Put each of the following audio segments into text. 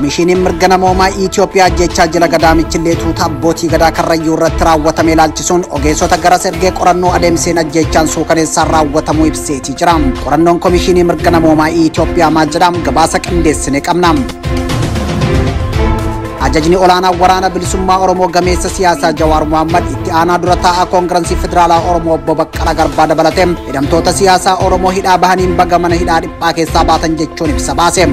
Komishiniin mirga namoomaa Itoophiyaa ajjechaa jila gadaamichillee tuuta abbootii gadaa Karrayyuu irratti raawwatame ilaalchisuun ogeessota gara sergee qorannoo adeemseen ajjechaan suukaneessaan raawwatamuu ibseetii jira. Qorannoon komishinii mirga namoomaa Itoophiyaa maal jedha? Gabaasa qindeessine qabna. Ajajni olaanaa waraana bilisummaa Oromoo gameessa siyaasaa Jawaar Mohammad itti aanaa dura taa'aa Koongirensii Federaalaa Oromoo obbo Baqqalaa Garbaa dabalatee hidhamtoota siyaasaa Oromoo hidhaa bahaniin baga mana hidhaa dhiphaa keessaa baatan jechuun ibsa baase.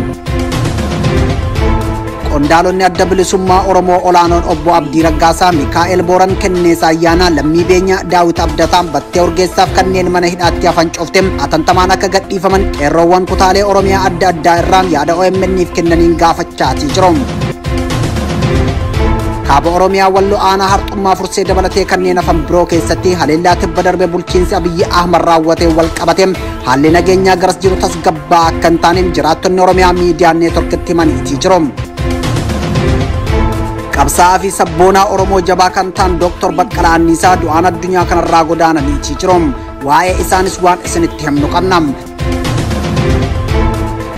Qondaalonni adda bilisummaa Oromoo olaanoon obbo Abdii Raggaasaa, Mikaa'el Booran, Kenneesaa Ayyaanaa, Lammii Beenyaa, Daawit Abdataa, Battee Urgeessaaf kanneen mana hidhaatti hafan cufte atantamaan akka gadhiifaman qeerroowwan kutaalee Oromiyaa adda addaa irraa yaada OMN'if kennaniin gaafachaatii jiru. Kaaba Oromiyaa Walloo aanaa Harxummaa Fursee dabalatee kanneen hafan biroo keessatti haleellaa tibba darbe bulchiinsi Abiyyi Ahmad raawwatee wal qabate haalli nageenyaa garas jiru tasgabbaa akka hin taane jiraattonni Oromiyaa miidiyaa neetworkitti himaniitii jiru. Qabsaa'aa fi sabboonaa Oromoo jabaa kan ta'an Dr. Baqqalaa Anniisaa du'aan addunyaa kanarraa godaananiitii jiru. Waa'ee isaanis waan isinitti himnu qabna.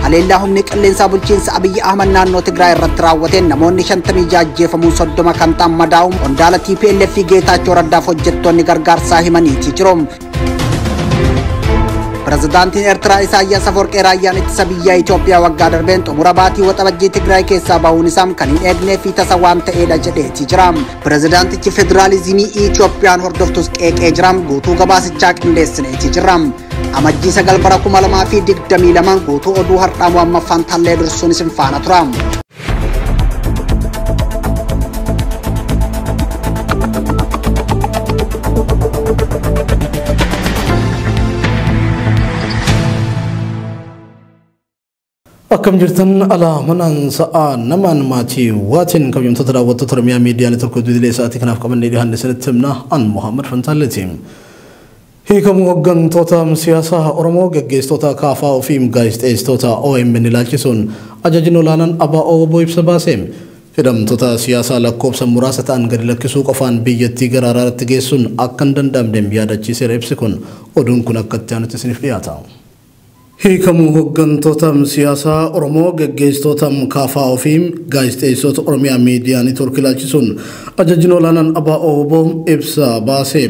Haleellaa humni qilleensaa bulchiinsa Abiyyi Ahmad naannoo Tigraay irratti raawwateen namoonni 56 ajjeefamuun 30 kan ta'an madaa'uun qondaala TPLF fi Geetaachoo Raddaaf hojjettoonni gargaarsaa himaniitii jiru. Pirezidaantiin Eertiraa Isaayyaas Afawarqee raayyaan ittisa biyyaa Itoophiyaa waggaa darbeen xumura baatii waxabajjii Tigraay keessaa bahuun isaa kan hin eegnee fi tasa waan ta'eedha jedheetii jira. Pirezidaantichi federaalizimii Itoophiyaan hordoftus qeeqee jira. Guutuu gabaasichaa qindeessineetii jira. Amajjii 9 bara 2022 guutuu oduu har'aa Muhammad Fantaallee dursuun isin faana tura. Akkam jirtan alaa manaan sa'aa namaan maatii waatiin kabajamtoota daawwattoota Oromiyaa miidiyaa neetworkii idilee sa'aatii kanaaf qabannee dhiyaanne isinitti himna an Muhammad Fantaalleeti. Hiikamuu hooggantoota siyaasaa Oromoo gaggeessitoota KFO fi gaazexeessitoota OMN ilaalchisuun ajajni olaanaan ABO obbo ibsa baase. Hidhamtoota siyaasaa lakkoofsa muraasa ta'an gadi lakkisuu qofaan biyyattii gara araaraatti geessuun akka hin danda'amne yaadachiiseera ibsi kun. Oduun kun akka itti aanutti isiniif dhiyaata. Hiikamuu hooggantoota siyaasaa Oromoo gaggeessitoota KFO fi gaazexeessitoota Oromiyaa miidiyaa neetworkii ilaalchisuun ajajni olaanaan ABO obbo ibsa baase.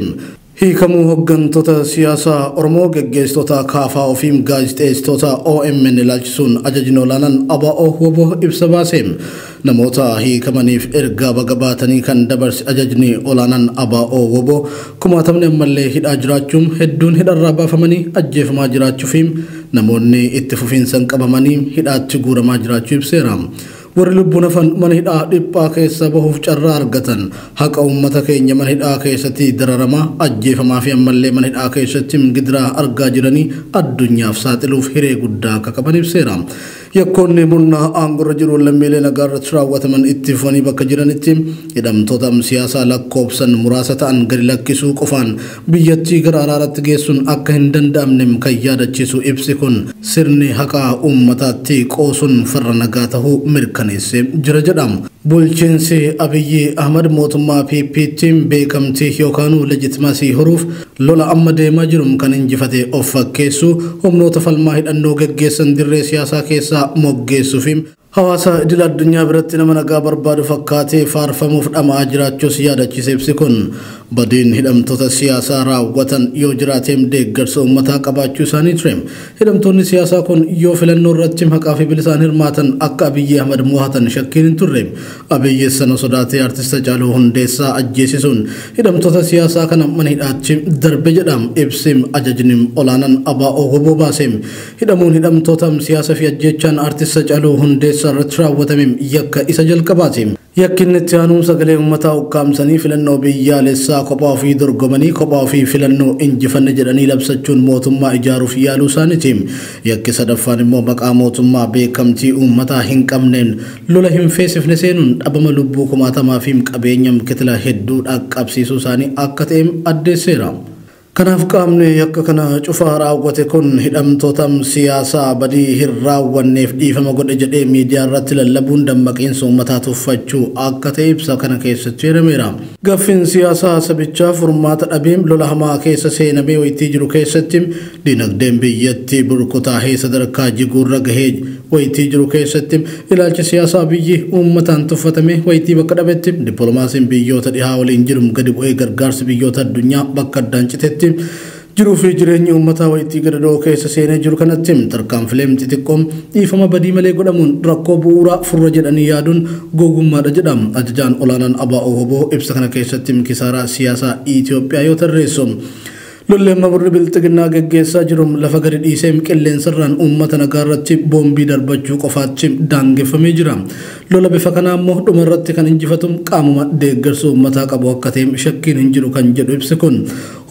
Hiikamuu hooggantoota siyaasaa Oromoo gaggeessitoota KFO fi gaazexeessitoota OMN ilaalchisuun ajajni olaanaan ABO obbo ibsa baase. Namoota hiikamaniif ergaa baga baatanii kan dabarse ajajni olaanaan ABO obbo kumaatamni ammallee hidhaa jiraachuun hedduun hidharraa baafamanii ajjeefamaa jiraachuu fi namoonni itti fufiinsaan qabamanii hidhaatti guuramaa jiraachuu ibseera. Warri lubbuun hafan mana hidhaa dhiphaa keessa bahuuf carraa argatan haqa uummata keenya mana hidhaa keessatti dararamaa ajjeefamaa fi ammallee mana hidhaa keessatti gidiraa argaa jiranii addunyaaf saaxiluuf hiree guddaa akka qaban ibseera. Yakkoonni murnaa aangorra jiru lammiilee nagaa irratti raawwataman itti fufanii bakka jiranitti hidhamtoota siyaasaa lakkoofsan muraasa ta'an gadi lakkisuu qofaan biyyattii gara araaraatti geessuun akka hin danda'amne kan yaadachiisu ibsi kun sirni haqaa uummataatti qoosuun farra nagaa ta'uu mirkaneessee jira jedhama. Bulchiinsi Abiyyi Ahmad mootummaa PPT'n beekamtii yookaan leejitimaasii horuuf lola amma deemaa jiru kan injifate of fakkeessu humnoota falmaa hidhannoo gaggeessan dirree siyaasaa keessaa moggeessuu fi hawaasa idil addunyaa biratti nama nagaa barbaadu fakkaatee faarfamuuf dhama'aa jiraachuus yaadachiise ibsi kun. Badiin hidhamtoota siyaasaa raawwatan yoo jiraateem deeggarsa uummataa qabaachuu isaanii ture. Hidhamtoonni siyaasaa kun yoo filannoo irratti haqaa fi bilisaan hirmaatan akka Abiyyi Ahmad mo'atan shakkiin hin turre. Abiyyi sana sodaatee artist Haacaaluu Hundeessaa ajjeesisuun hidhamtoota siyaasaa kana mana hidhaatti darbe jedham ibsim ajajni olaanaan ABO obbo baaseem. Hidhamuun hidhamtoota siyaasaa fi ajjeechaan artist Haacaaluu Hundeessaa irratti raawwatame yakka isa jalqabaati. Yakkinni itti aanuun sagalee uummataa ukkaamsanii filannoo biyyaalessaa kophaa ofii dorgomanii kophaa ofii filannoo injifanne jedhanii labsachuun mootummaa ijaaruuf yaaluu isaaniiti. Yakki sadaffaan immoo maqaa mootummaa beekamtii uummataa hin qabneen lola hin feesifne seenuun dhabama lubbuu kumaatamaa fi qabeenya kitila hedduu dhaqqabsiisuu isaanii akka ta'e addeesseera. Kanaaf qaamni yakka kana cufaa raawwate kun hidhamtoota siyaasaa badii hin raawwanneef dhiifama godhe jedhee miidiyaa irratti lallabuun dammaqiinsa uummataa tuffachuu akka ta'e ibsa kana keessatti himameera. Gaaffiin siyaasaa sabichaa furmaata dhabeem lola hamaa keessa seenamee wayitii jiru keessatti dinagdeen biyyattii burkutaahee sadarkaa jiguurra gahee Wayitii jiru keessatti ilaalchi siyaasaa biyyi uummataan tuffatame wayitii bakka dhabetti dippiloomaasiin biyyoota dhihaa waliin jiru gadi bu'ee gargaarsi biyyoota addunyaa bakka addaan citetti jiruu fi jireenyi uummataa wayitii gadadoo keessa seenee jiru kanatti tarkaanfileen xixiqqoon dhiifama badii malee godhamuun rakkoo bu'uuraa furra jedhanii yaaduun gogummaadha jedha ajajaan olaanaan ABO WBO ibsa kana keessatti kisaaraa siyaasaa Itoophiyaa yoo tarreessu. Lolleen murni bilxiginnaa geggeessaa jiru lafa gadi dhiisee qilleensarraan uummata nagaa irratti boombii darbachuu qofaatti daangeffamee jira. Lola bifa kanaa immoo dhuma irratti kan injifatu qaamuma deeggarsa uummataa qabu akka ta'e shakkiin hin jiru kan jedhu ibsi kun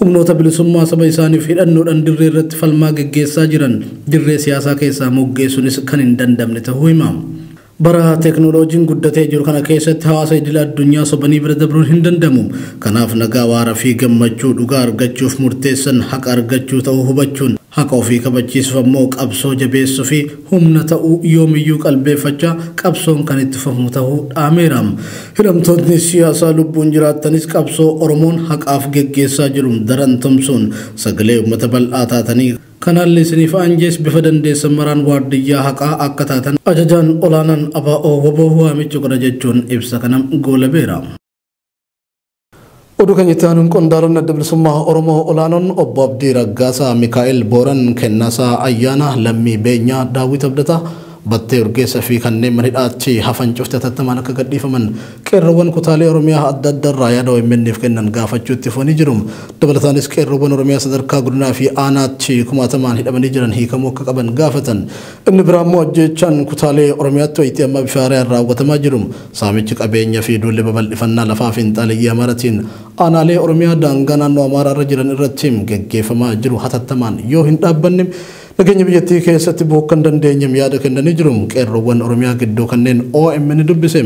humnoota bilisummaa saba isaaniif hidhannoodhaan dirree irratti falmaa geggeessaa jiran dirree siyaasaa keessaa moggeessuunis kan hin dandamne ta'uu hima. Bara teeknooloojiin guddatee jiru kana keessatti hawaasa idil addunyaa sobanii bira dabruun hin danda'amu. Kanaaf nagaa waaraa fi gammachuu dhugaa argachuuf murteessan haqa argachuu ta'uu hubachuun haqa ofii kabachiisuuf ammoo qabsoo jabeessuu fi humna ta'uu yoomiyyuu qalbeeffachaa qabsoon kan itti fufamu ta'uu dhaameera. Hidhamtoonni siyaasaa lubbuun jiraattanis qabsoo Oromoon haqaaf geggeessaa jiru daran tumsuun sagalee uummata bal'aa taatanii kanaallee isiniif aanjees bifa dandeessan maraan waardiyyaa haqaa akka taatan ajajaan olaanaan ABO WBO waamicha godha jechuun ibsa kana goolabeera. Oduu kan itti aanuun qondaalonni adda bilisummaa Oromoo olaanoon obbo Abdii Raggaasaa, Mikaa'el Booran, Kennasaa Ayyaana, Lammii Beenyaa, Daawit Abdataa, Battee Urgeessaa fi kanneen mana hidhaatti hafan cufte hatattamaan akka gadhiifaman qeerroowwan kutaalee Oromiyaa adda adda irraa yaada OMN'f kennan gaafachuu itti fufanii jiru. Dabalataanis qeerroowwan Oromiyaa sadarkaa godinaa fi aanaatti kumaatamaan hidhamanii jiran hiikamuu akka qaban gaafatan. Inni biraa immoo ajjeechaan kutaalee Oromiyaatti wayitii ammaa bifa haaraan raawwatamaa jiru. Saamichi qabeenya fi duulli babal'ifannaa lafaa fi fiinxaaleeyyii Amaaratiin aanaalee Oromiyaa daangaa naannoo Amaaraa irra jiran irratti geggeeffamaa jiru hatattamaan yoo hin dhaabbanne nageenya biyyattii keessatti bu'uu kan dandeenyeem yaada kennanii jiru. Qeerroowwan Oromiyaa gidduu kanneen OMN dubbise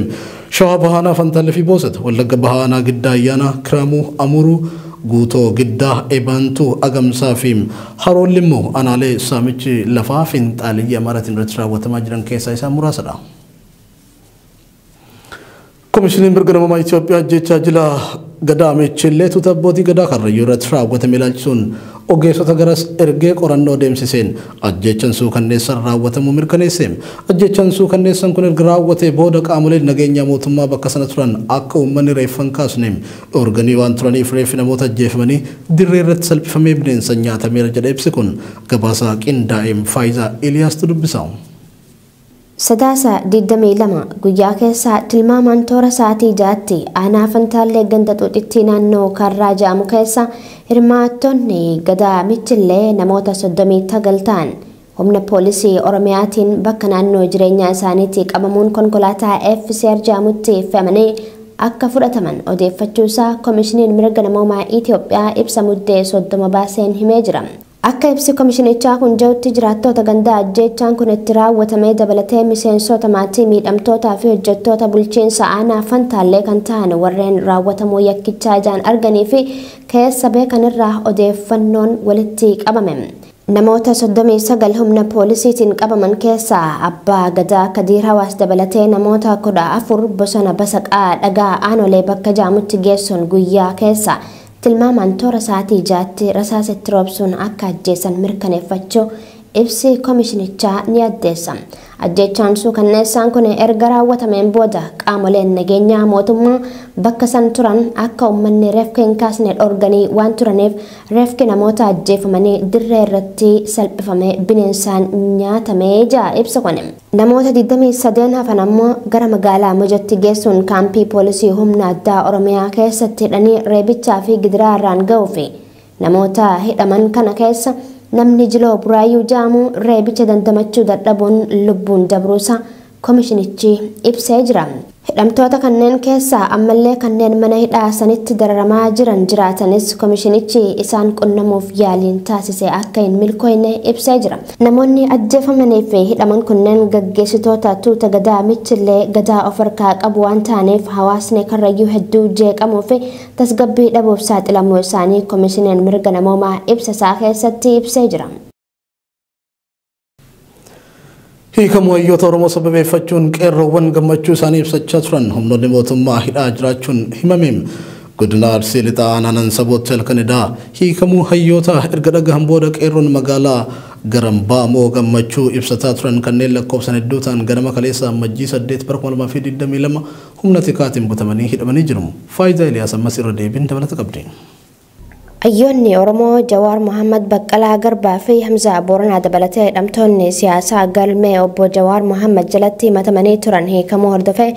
Shawaa Bahaanaa Fantaallee fi Boosat, Wallagga Bahaanaa Giddaa Ayyaanaa, Kiraamuu, Amuruu, Guutoo, Giddaa, Ebaantuu, Agamsaa fi Haroolli immoo aanaalee saamichi lafaa fiinxaaleeyyii Amaaraatiin irratti raawwatamaa jiran keessaa isaan muraasadha. Komishiniin mirga namummaa Itoophiyaa ajjeechaa jila gadaa Michillee tuuta abbootii gadaa Karrayyuu irratti raawwatame ilaalchisuun ogeessota garas ergee qorannoo deemsiseen ajjeechaan suukanneessan raawwatamuu mirkaneesse. Ajjeechaan suukanneessan kun erga raawwatee booda qaamoleen nageenyaa mootummaa bakka sana turan akka uummanni reeffa hin kaasne dhoorganii waan turaniif reeffi namoota ajjeefamanii dirree irratti salphifamee bineensa nyaatameera jedha ibsi kun. Gabaasaa qindaa'een Faayisaa Iliyaastu dubbisa. Sadaasa 22 guyyaa keessa tilmaamaan toora sa'aatii 6tti aanaa Fantaallee ganda xuuxitti naannoo Karraa jedhamu keessa hirmaattonni gadaa Michillee namoota 39 ta'an humna poolisii Oromiyaatiin bakka naannoo jireenyaa isaaniitti qabamuun konkolaataa FCR jedhamutti fe'amanii akka fudhataman odeeffachuusaa Komishiniin mirga namoomaa Itoophiyaa ibsa muddee 30 baaseen himee jira. Akka ibsi komishinichaa kun jedhutti jiraattota gandaa ajjeechaan kun itti raawwatamee dabalatee miseensota maatii miidhamtootaa fi hojjettoota bulchiinsa aanaa Fantaallee kan ta'an warreen raawwatamuu yakkichaa ijaan arganii fi keessa beekanirraa odeeffannoon walitti qabame. Namoota 39 humna poolisiitiin qabaman keessaa abbaa gadaa Kadiir Hawaas dabalatee namoota 14 bosona Basaqaa dhagaa aanolee bakka jaamutti geessuun guyyaa keessa tilmaamaan toora sa'aatii 6tti rasaasatti roobsuun akka ajjeesan mirkaneeffachuu ibsi komishinichaa ni addeessa. Ajjeechaan suukanneessaan kun erga raawwatameen booda qaamoleen nageenyaa mootummaa bakka san turan akka uummanni reefka hin kaasne dhorganii waan turaniif reefki namoota ajjeefamanii dirree irratti salphifamee bineensaan nyaatamee jira ibsa kun. Namoota 23 hafan ammoo gara magaalaa Mojatti geessuun kaampii poolisii humna addaa Oromiyaa keessatti hidhanii reebichaa fi gidiraa irraan ga'uu fi namoota hidhaman kana keessa namni Jiloo Buraayyuu jedhamu reebicha dandamachuu dadhabuun lubbuun dabruusaa komishinichi ibsee jira. Hidhamtoota kanneen keessaa ammallee kanneen mana hidhaa sanitti dararamaa jiran jiraatanis komishinichi isaan qunnamuuf yaaliin taasise akka hin milkoofne ibsee jira. Namoonni ajjeefamanii fi hidhaman kunneen gaggeessitoota tuuta gadaa Michillee gadaa of harkaa qabu waan ta'aniif hawaasni Karrayyuu hedduu jeeqamuu fi tasgabbii dhabuuf saaxilamuu isaanii komishiniin mirga namoomaa ibsa isaa keessatti ibsee jira. Hiikamuu hayyoota Oromoo sababeeffachuun qeerroowwan gammachuu isaanii ibsachaa turan humnoonni mootummaa hidhaa jiraachuun himame. Godina Arsii Lixaa aanaa Saboota Halkanidaa hiikamuu hayyoota erga dhagahan booda qeerroon magaalaa Garambaamoo gammachuu ibsataa turan kanneen lakkoofsan hedduu ta'an ganama kaleessa Ammajjii 8 bara 2022 humna tikaatiin butamanii hidhamanii jiru. Faayidaa Iliyaas ammas irra deebiin dabalata qabdi. Hayyoonni Oromoo Jawaar Mohaammed, Baqqalaa Garbaa fi Hamzaa Booranaa dabalatee hidhamtoonni siyaasaa galmee obbo Jawaar Mohaammed jalatti himatamanii turan hiikamuu hordofee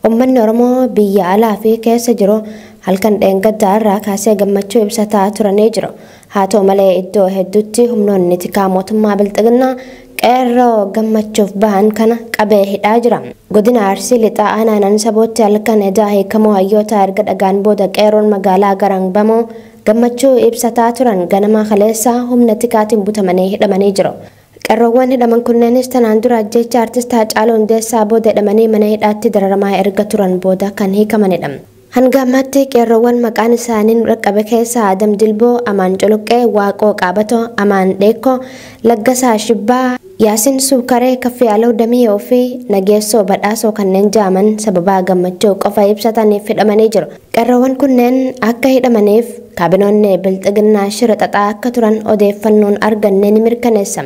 uummanni Oromoo biyya alaa fi keessa jiru halkan dheengaddaa irraa kaasee gammachuu ibsataa turanii jiru. Haa ta'u malee iddoo hedduutti humnoonni tikaa mootummaa Bilxiginnaa qeerroo gammachuuf bahan kana qabee hidhaa jira. Godina Arsii Lixaa aanaa Nansabootti halkan edaa hiikamuu hayyoota erga dhagaan booda qeerroon magaalaa Garanbamoo gammachuu ibsataa turan ganama kaleessaa humna tikaatiin butamanii hidhamanii jiru. Qeerroowwan hidhaman kunneenis tanaan dura ajjeecha artist Haacaaluu Hundeessaa booda hidhamanii mana hidhaatti dararamaa erga turan booda kan hiikamanidha. Hanga ammaatti qeerroowwan maqaan isaanii nu dhaqqabe keessaa Adam Dilboo, Amaan Culuqqee, Waaqoo Qaabatoo, Amaan Dheekoo, Laggasaa Shibbaa, Yaasin Suukaree, Kaffiyaaloo Damiyoo fi Nageessoo Badhaasoo kanneen jaaman sababaa gammachuu qofa ibsataniif hidhamanii jiru. Qeerroowwan kunneen akka hidhamaniif kaabinoonni Bilxiginnaa shira xaxaa akka turan odeeffannoon arganne ni mirkaneessa.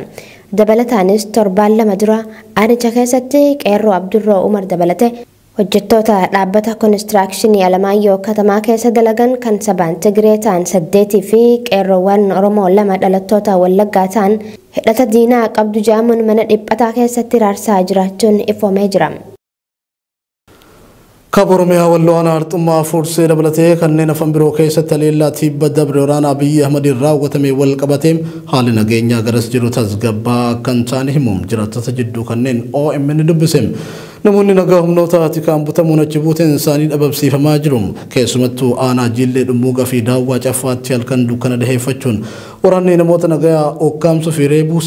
Dabalataanis torbaan 2 dura aanicha keessatti qeerroo Abdurroo Umar dabalatee hojjettoota dhaabbata koonistiraakshini Alamaayyoo katamaa keessa dalagan kan sabaan Tigree ta'an 8 fi qeerroowwan Oromoo 2 dhalattoota Wallaggaa ta'an hidhata diinaa qabdu jedhamuun mana dhiphataa keessatti raarsaa jiraachuun ifoomee jira. Kaaba Oromiyaa Walloo aanaa Arxummaa Fursee dabalatee kanneen afan biroo keessatti haleellaa tibba dabre waraana Abiyyi Ahmadiin raawwatame wal qabatee haalli nageenyaa garas jiru tasgabbaa akka hin taane himuun jiraattota jidduu kanneen OMN dubbise. Namoonni nagaa humnoota tikaan butamuun achi buuteen isaanii dhabamsiifamaa jiru. Keessumattuu aanaa Jillee Dhummuugaa fi Daawwaa Caffaatti halkan dukkana daheeffachuun waraanni namoota nagaa ukkaamsuu fi reebu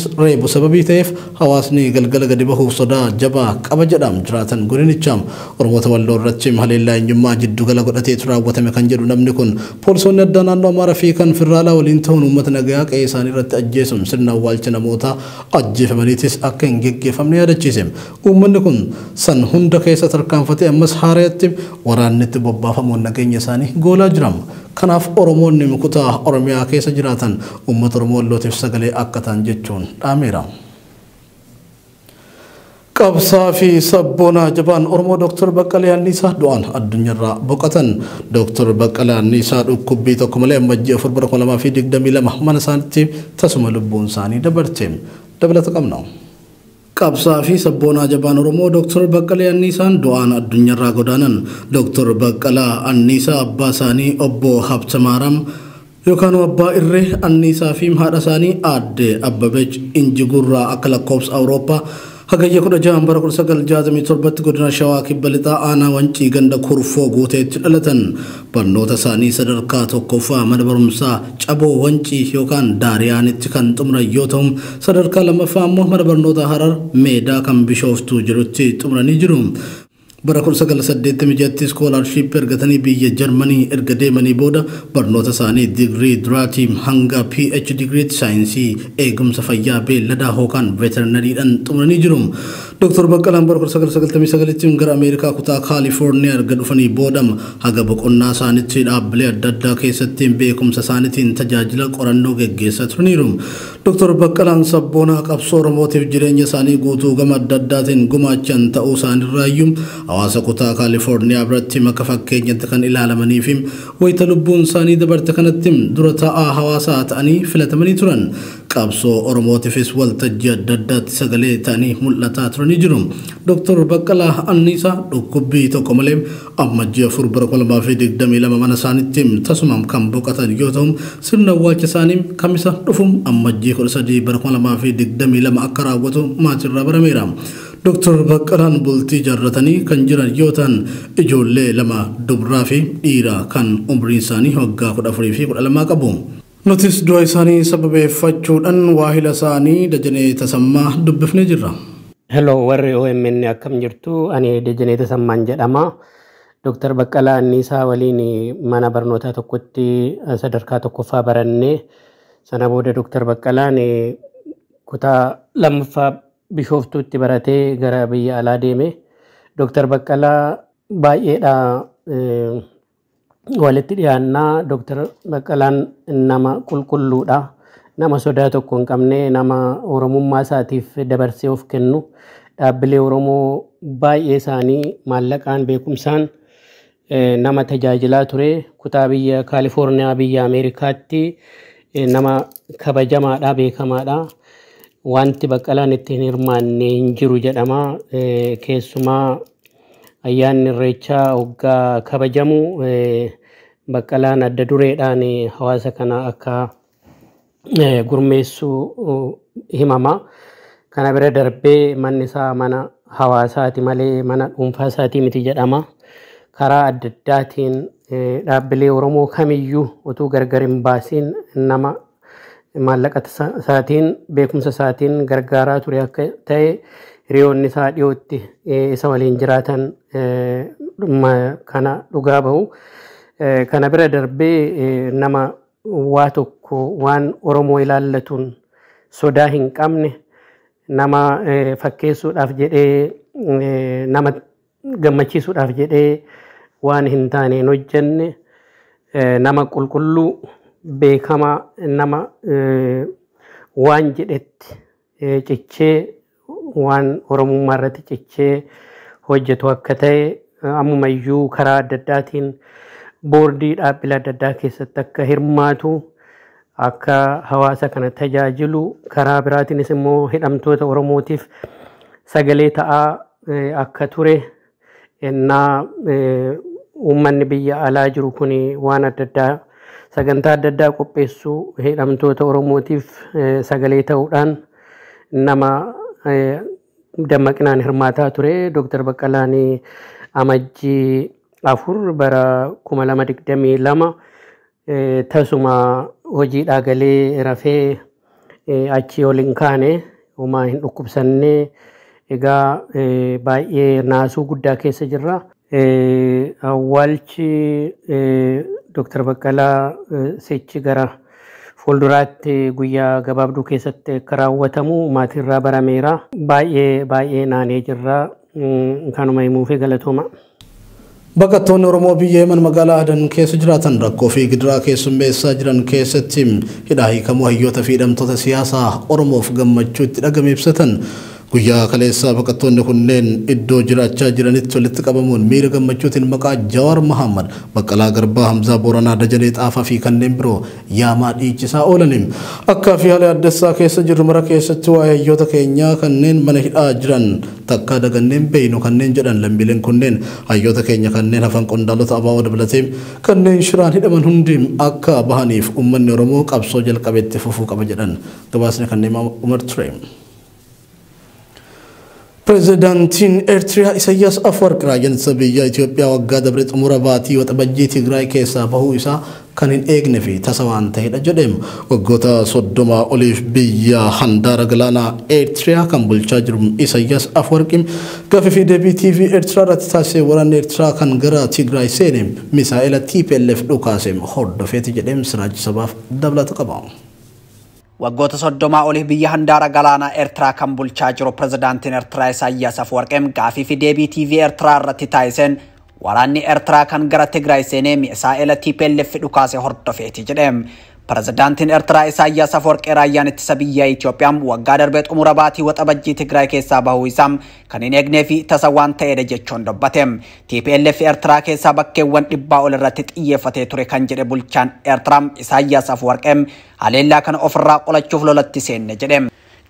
sababii ta'eef hawaasni galgala gadi bahuuf sodaa jabaa qaba jedham jiraatan godinichaa. Oromoota Walloo irratti haleellaa eenyummaa jiddugala godhateetu raawwatame kan jedhu namni kun poolisoonni addaa naannoo Amaaraa fi kan Federaalaa waliin ta'uun uummata nagaa qe'ee isaanii irratti ajjeesuun sirna awwaalcha namoota ajjeefamaniitis akka hin geggeeffamne yaadachiise. Uummanni kun san hunda keessa tarkaanfatee ammas haareetti waraannitti bobbaafamuun nageenya isaanii goolaa jira. Kanaaf Oromoonni kutaa Oromiyaa keessa jiraatan uummata Oromoo Wallootiif sagalee akka ta'an jechuun dhaameera. Qabsaa fi sabboonaa jabaan Oromoo Dr. Baqqalee Anniisaa du'aan addunyaarraa boqotan. Dr. Baqqalee Anniisaa dhukkubbii tokko malee Ammajjii 4 bara 2022 mana isaaniitti tasuma lubbuun isaanii dabarte. Dabalata qabna. Qabsaa fi sabboonaa jabaan Oromoo Dr. Baqqalee Anniisaan du'aan addunyaarraa godaanan. Dr. Baqqalaa Anniisaa abbaa isaanii obbo Habtamaaram yookaan abbaa Irree Anniisaa fi haadha isaanii aadde Abbabech Injigurraa akka lakkoofsa Awurooppaa Hagayya 16 bara 1967 godina Shawaa Kibba Lixaa aanaa Wancii ganda Kurfoo guuteetti dhalatan. Barnoota isaanii sadarkaa tokkoffaa mana barumsaa Caboo Wancii yookaan Daariyaanitti kan xumuran yoo ta'u sadarkaa lammaffaa immoo mana barnoota Harar Meedaa kan Bishooftuu jirutti xumuranii jiru. Bara 1986 iskoolaarshiippii argatanii biyya Jarmanii erga deemanii booda barnoota isaanii digirii duraatiin hanga PhD digiriitti saayinsii eegumsa fayyaa beelladaa yookaan veeterinariidhaan xumuranii jiru. Dr. Baqqalaan bara 1999 gara Ameerikaa kutaa Kaalifoorniyaa erga dhufanii booda haga boqonnaa isaaniitti dhaabbilee adda addaa keessatti beekumsa isaaniitiin tajaajila qorannoo geggeessaa turaniiru. Dr. Baqqalaan sabboonaa qabsoo Oromootiif jireenya isaanii guutuu gama adda addaatiin gumaachan ta'uu isaaniirraayyuu hawaasa kutaa Kaalifoorniyaa biratti maka fakkeenyatti kan ilaalamanii fi wayita lubbuun isaanii dabarte kanatti dura taa'aa hawaasaa ta'anii filatamanii turan. Qabsoo Oromootiifis waltajjii adda addaatti sagalee ta'anii mul'ataa turanii jiru. Dr. Baqqalaa Anniisaa dhukkubbii tokko malee Ammajjii 4 bara 2022 mana isaaniitti tasuma kan boqotan yoo ta'u sirna awwaalcha isaanii kamisa dhufu Ammajjii 13 bara 2022 akka raawwatu maatirraa barameera. Dr. Baqqalaan bultii jaarratanii kan jiran yoo ta'an ijoollee 2 dubaraa fi dhiira kan umriin isaanii waggaa 14 fi 12 qabu. Nutis du'a isaanii sababeeffachuudhaan waahila isaanii Dajanee Tasammaa dubbifnee jirra. Hello warri OMN akkam jirtu, ani Dajanee Tasammaan jedhama. Dr. Baqqalaa Anniisaa waliin mana barnootaa tokkotti sadarkaa tokkoffaa barannee sana booda Dr. Baqqalaan kutaa lammaffaa Bishooftuutti baratee gara biyya alaa deeme. Dr. Baqqalaa baay'eedha walitti dhiyaannaa. Dr. Baqqalaan nama qulqulluudha. Nama sodaa tokko hin qabne, nama Oromummaa isaatiif dabarsee of kennu, dhaabbilee Oromoo baay'ee isaanii maallaqaan beekumsaan nama tajaajilaa ture. Kutaa biyya Kaalifoorniyaa biyya Ameerikaatti nama kabajamaadha, beekamaadha. Wanti Baqqalaan ittiin hirmaanne hin jiru jedhama. Keessumaa ayyaanni Irreechaa hoggaa kabajamu Baqqalaan adda dureedhaan hawaasa kana akka gurmeessu himama. Kana bira darbee manni isaa mana hawaasaati malee mana dhuunfaa isaatii miti jedhama. Karaa adda addaatiin dhaabbilee Oromoo kamiyyuu utuu gargar hin baasiin nama maallaqa isaatiin beekumsa isaatiin gargaaraa ture akka ta'e hiriyoonni isaa dhiyootti isa waliin jiraatan kana dhugaa bahu. Kana bira darbee nama waa tokko waan Oromoo ilaallatuun sodaa hin qabne, nama fakkeessuudhaaf jedhee nama gammachiisuudhaaf jedhee waan hin taane hin hojjenne, nama qulqulluu beekamaa, nama waan jedhetti cichee waan Oromummaa irratti cichee hojjetu akka ta'e ammumayyuu karaa adda addaatiin boordii dhaabbilee adda addaa keessatti akka hirmaatu, akka hawaasa kana tajaajilu, karaa biraatiinis immoo hidhamtoota Oromootiif sagalee ta'aa akka ture ennaa uummanni biyya alaa jiru kun waan adda addaa sagantaa adda addaa qopheessuu hidhamtoota Oromootiif sagalee ta'uudhaan nama dammaqinaan hirmaataa ture. Dooktar Baqqalaan Amajjii 4 bara 2022 tasuma hojiidhaa galee rafee achii ol hin kaane, homaa hin dhukkubsanne. Egaa baay'ee naasuu guddaa keessa jirra. Awwaalchi Dooktar Baqqalaa sichi gara fuulduraatti guyyaa gabaabduu keessatti akka raawwatamu maatiirraa barameera. Baay'ee baay'ee naanee jirra. Kanuma himuufi galatooma. Baqattoonni Oromoo biyya Yemen magaalaa Adan keessa jiraatan rakkoo fi gidiraa keessummeessaa jiran keessatti hidhaa hiikamuu hayyoota fi hidhamtoota siyaasaa Oromoof gammachuu itti dhagame ibsatan. Guyyaa kaleessaa baqattoonni kunneen iddoo jiraachaa jiranitti walitti qabamuun miira gammachuutiin maqaa Jawaar Mohammad, Baqqalaa Garbaa, Hamzaa Booranaa, Dajanee Xaafaa fi kanneen biroo yaamaa dhiichisaa oolaniin. Akka fi haala addessaa keessa jirru mara keessatti waa'ee hayyoota keenyaa kanneen mana hidhaa jiran takkaa daganneen beeynu kanneen jedhan lammiileen kunneen hayyoota keenya kanneen hafan qondaalota ABO dabalatee kanneen shiraan hidhaman hundi akka bahaniif uummanni Oromoo qabsoo jalqabetti fufuu qaba jedhan. Gabaasni kanneen Umar Ture. Pireezidaantiin Eertiriyaa Isaayyaas Afwerqi raayyaan ittisa biyya Itoophiyaa waggaa dabre xumura baatii Waxabajjii Tigraay keessaa bahuu isaa kan hin eegne fi tasa waan ta'edha jedheem. Waggoota 30 oliif biyya handaara galaanaa Eertiriyaa kan bulchaa jiru Isaayyaas Afwerqi gaaffii fi deebii TV Eertiraa irratti taasisee waraanni Eertiraa kan gara Tigraay seene misaa'ela TPLF dhukaase hordofeeti jedheem. Siraaj Sabaaf dabalata qaba. Waggoota 30 oliif biyya handaara galaanaa Eertiraa kan bulchaa jiru pireezidaantiin Eertiraa Isaayyaas Afwerqi gaaffii fi deebii TV Eertiraa irratti taasiseen waraanni Eertiraa kan gara Tigraay seenee misaa'ela TPLF dhukaase hordofeeti jedhe. Pireezidaantiin Eertiraa Isaayyaas Afwerqi raayyaan ittisa biyya Itoophiyaa waggaa darbee xumura baatii Waxabajjii Tigraay keessaa bahuu isaa kan hin eegnee fi tasa waan ta'edha jechuun dubbate. TPLF Eertiraa keessaa bakkeewwan 100 ol irratti xiyyeeffatee ture kan jedhe bulchaan Eertiraa Isaayyaas Afwerqi haleellaa kana ofirraa qolachuuf lolatti seenne jedhe.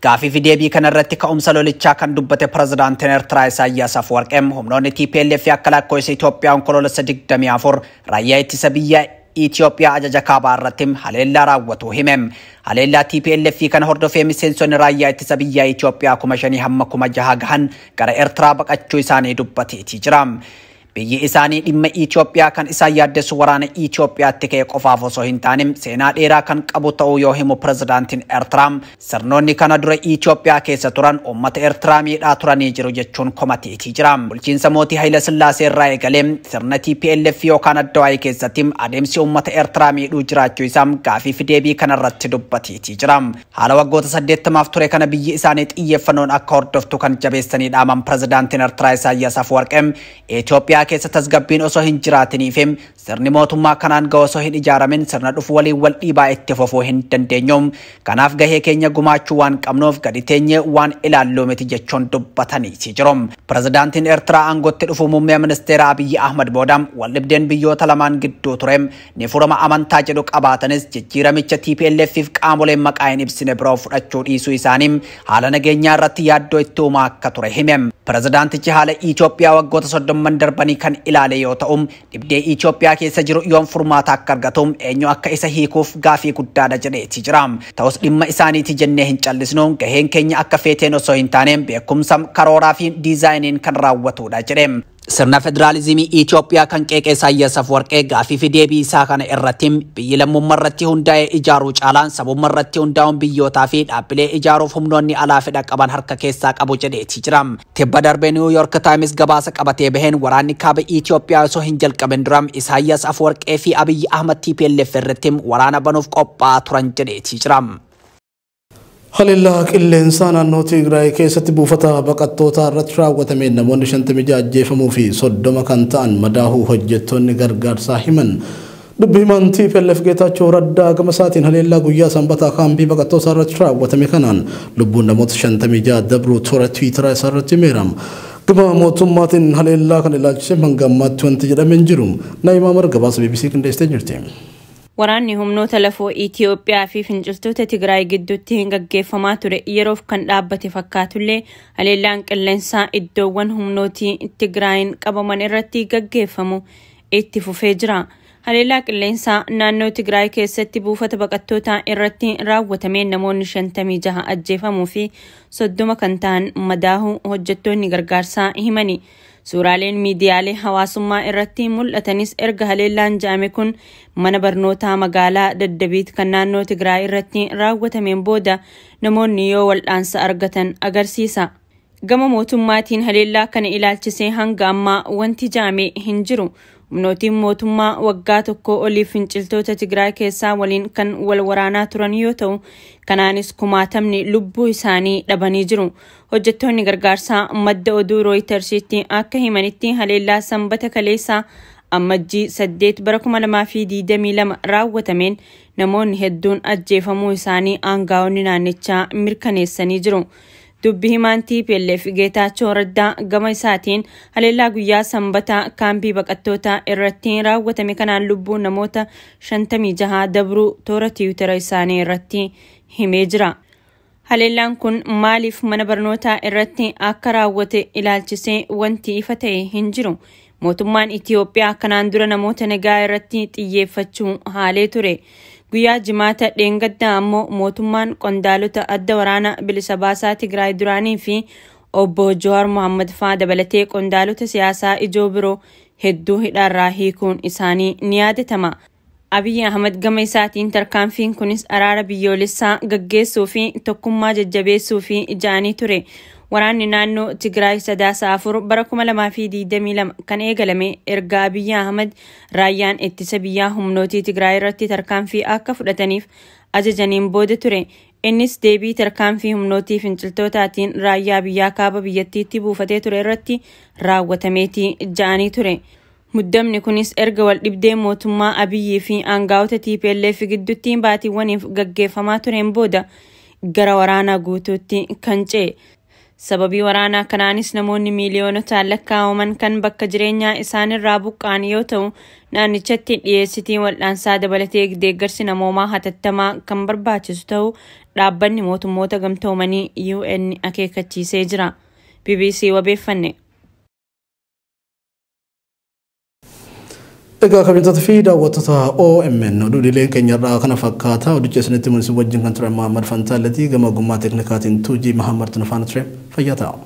Gaaffii fi deebii kana irratti ka'umsa lolichaa kan dubbate pireezidaantiin Eertiraa Isaayyaas Afwerqi humnoonni TPLF akka lakkoofsa Itoophiyaa onkoloolessa 24 raayyaa ittisa biyya Itoophiyaa ajaja kaabaa irratti haleellaa raawwatu hime. Haleellaa TPLF kana hordofee miseensonni raayyaa ittisa biyya Itoophiyaa 5,000 hamma 6,000 gahan gara Eertiraa baqachuu isaanii dubbateetii jira. Biyyi isaanii dhimma Itoophiyaa kan isaan yaaddessu waraana Itoophiyaatti ka'e qofaaf osoo hin taane seenaa dheeraa kan qabu ta'uu yoo himu pireezidaantiin Eertiraa sirnoonni kana dura Itoophiyaa keessa turan uummata Eertiraa miidhaa turanii jiru jechuun komateetii jira. Bulchiinsa mootii Hayila Sillaasee irraa eegalee sirna TPLF yookaan Addawaayii keessatti adeemsi uummata Eertiraa miidhuu jiraachuu isaa gaaffii fi deebii kanarratti dubbateetii jira. Haala waggoota 80 ture kana biyyi isaanii xiyyeeffannoon akka hordoftu kan jabeessanii dhaaman pireezidaantiin Eertiraa Isaayyaas Afwerqi Itoophiyaa Itoophiyaa keessa tasgabbiin osoo hin jiraatiniif sirni mootummaa kanaan ga'u osoo hin ijaaramin sirna dhufu waliin wal dhiibaa itti fufuu hin dandeenyu. Kanaaf gahee keenya gumaachuu waan qabnuuf gadi teenyee waan ilaalluu miti jechuun dubbataniiti jiru. Pirezidaantiin Eertiraa aangootti dhufuu muummee ministeera Abiyyi Ahmad booda waldhibdeen biyyoota lamaan gidduu ture ni furama amantaa jedhu qabaatanis jijjiiramicha TPLF fi qaamoleen maqaa hin ibsine biroo fudhachuu dhiisuu isaanii haala nageenyaa irratti yaaddoo itti uumaa akka ture hime. Pirezidaantichi haala Itoophiyaa waggoota 30 darbanii kan ilaale yoo ta'u dhibdee Itoophiyaa keessa jiru yoom furmaata akka argatu eenyu akka isa hiikuuf gaafii guddaadha jedheeti jira. Ta'us dhimma isaaniiti jennee hin callisnu, gaheen keenya akka feeteen osoo hin taane beekumsa karooraa fi diizaayiniin kan raawwatudha jedhe. Sirna federaalizimii Itoophiyaa kan qeeqee Isaayyaas Afwerqee gaafii fi deebii isaa kana irratti biyyi lammummaa irratti hundaa'ee ijaaruu caalaan sabummaa irratti hundaa'uun biyyootaa fi dhaabbilee ijaaruuf humnoonni alaa fedha qaban harka keessaa qabu jedheeti jira. Tibba darbee New York Times gabaasa qabatee baheen waraanni kaaba Itoophiyaa osoo hin jalqabin dura Isaayyaas Afwerqee fi Abiyyi Ahmad TPLF irratti waraana banuuf qophaa'aa turan jedheeti jira. Haleellaa qilleensaa naannoo Tigraay keessatti buufata baqattootaa irratti raawwatameen namoonni 56 ajjeefamuu fi 30 kan ta'an madaahuu hojjettoonni gargaarsaa himan. Dubbi himaan TPLF Geetaachoo Raddaa gama isaatiin haleellaa guyyaa sanbataa kaampii baqattootaa irratti raawwatame kanaan lubbuun namoota 56 dabruu toora Tiwiitaraa isaa irratti himeera. Gama mootummaatiin haleellaa kan ilaalchisee hanga ammaatti wanti jedhame hin jiru. Naayimaa Marga gabaasa BBC qindeessitee jirti. Waraanni humnoota lafoo Itoophiyaa fi finciltoota Tigraay gidduutti gaggeeffamaa ture yeroof kan dhaabbate fakkaatullee haleellaan qilleensaa iddoowwan humnootii Tigraayin qabaman irratti gaggeeffamu itti fufee jira. Haleellaa qilleensaa naannoo Tigraay keessatti buufata baqattootaa irratti raawwatameen namoonni 56 ajjeefamuu fi 30 kan ta'an madaahuu hojjettoonni gargaarsaa himani. Suuraaleen miidiyaalee hawaasummaa irratti mul'atanis erga haleellaan ja'ame kun mana barnootaa magaalaa Daddabiit kan naannoo Tigraay irratti raawwatameen booda namoonni yoo wal'aansa argatan agarsiisa. Gama mootummaatiin haleellaa kana ilaalchisee hanga ammaa wanti ja'ame hin jiru. Humnootiin mootummaa waggaa tokko oliif finciltoota Tigraay keessaa waliin kan wal waraanaa turan yoo ta'u, kanaanis kumaatamni lubbuu isaanii dhabanii jiru. Hojjettoonni gargaarsaa madda oduu Rooyitersiitti akka himanitti haleellaa sanbata kaleessaa ammajjii 8 bara 2022 raawwatameen namoonni hedduun ajjeefamuu isaanii aangaa'onni naannichaa mirkaneessanii jiru. Dubbi himaan TPLF Geetaachoo Raddaa gama isaatiin haleellaa guyyaa sanbataa kaampii baqattootaa irratti raawwatame kanaan lubbuun namoota 56 dabruu toora Tiwiitara isaanii irratti himee jira. Haleellaan kun maaliif mana barnootaa irratti akka raawwate ilaalchisee wanti ifa ta'e hin jiru. Mootummaan Itoophiyaa kanaan dura namoota nagaa irratti xiyyeeffachuu haalee ture. Guyyaa jimaata dheengaddaa ammoo mootummaan qondaalota adda waraana bilisa baasaa Tigraay duraanii fi obbo Jawaar Mohammad faa dabalatee qondaalota siyaasaa ijoo biroo hedduu hidhaarraa hiikuun isaanii ni yaadatama. Abiyyi Ahmad gama isaatiin tarkaanfiin kunis araara biyyoolessaa gaggeessuu fi tokkummaa jajjabeessuu fi ja'anii ture. Waraanni naannoo Tigraay 4 bara 2022 kan eegalame erga Abiyyi Ahmad raayyaan ittisa biyyaa humnootii Tigraay irratti tarkaanfii akka fudhataniif ajajaniin booda ture. Innis deebii tarkaanfii humnootii finciltootaatiin raayyaa biyyaa kaaba biyyattiitti buufatee ture irratti raawwatameeti ja'anii ture. Muddamni kunis erga wal dhibdee mootummaa Abiyyii fi aangaa'ota TPLF gidduutti baatiiwwaniif gaggeeffamaa tureen booda gara waraanaa guutuutti kan ce'e. Sababii waraanaa kanaanis namoonni miiliyoonotaan lakkaa'aman kan bakka jireenyaa isaanirraa buqqa'an yoo ta'u, naannichatti dhiyeessitii wal'aansaa dabalatee deeggarsi namoomaa hatattamaa kan barbaachisu ta'uu dhaabbanni mootummoota gamtoomanii UN akeekkachiisee jira. BBC wabeeffanne. Egaa kabajamtoota fi daawwattoota OMN oduu dileen keenyarraa kana fakkaata. Odicha isinitti mul'isu wajjin kan ture Muhammad Fantaalatii gama ogummaa teeknikaatiin Tuujii Mahammad Tunufaana ture. Fayyaa ta'a.